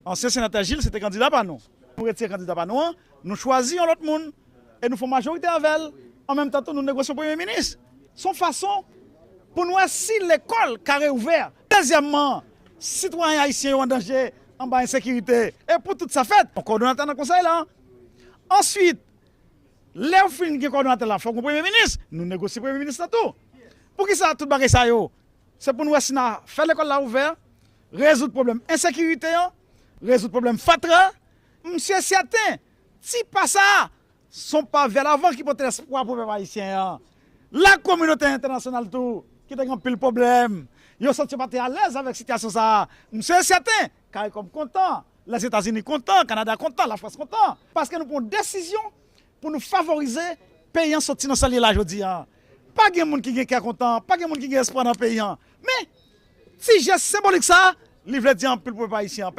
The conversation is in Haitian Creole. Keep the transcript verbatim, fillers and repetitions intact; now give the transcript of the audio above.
Ansyen senatè Gilles se te kandida pa nou. Nou retire kandida pa nou an, nou chwazi yon lòt moun e nou fè majorite avè l. An menm tan tou, nou negosye yon premye minis. Se yon fason pou n wè si lekòl ka reouvè. Dezyèmman, sitwayen ayisyen yo an danje anba ensekirite. E pou tout sa fèt, yon kòdonatè nan konsèy la. Answit, lè w fin gen kòdonatè la, fòk gen premye minis. Nou negosye premye minis la tou. Poukisa tout bagay sa yo? Se pou n wè si n a fè lekòl la ouvè, rezoud pwoblèm ensekirite an, rezoud pwoblèm fatra. Msye sèten, ti pa sa a, se yon pa vè lavan ki pote lespwa pou pèp ayisyen an. La kominote entènasyonal tou, ki te gen anpil pwoblèm, yo santi yo pa te alèz avèk sitiyasyon sa a. Msye sèten, Caricom kontan, Lèzetazini kontan, Kanada kontan, Lafrans kontan. Paske nou pran yon desizyon pou nou favorize peyi an soti nan sa l ye la jodi a. Pa gen moun ki gen kè kontan, pa gen moun ki gen espwa nan peyi an. Men, ti jès senbolik sa a, li vle di anpil pou pèp ayisyen an.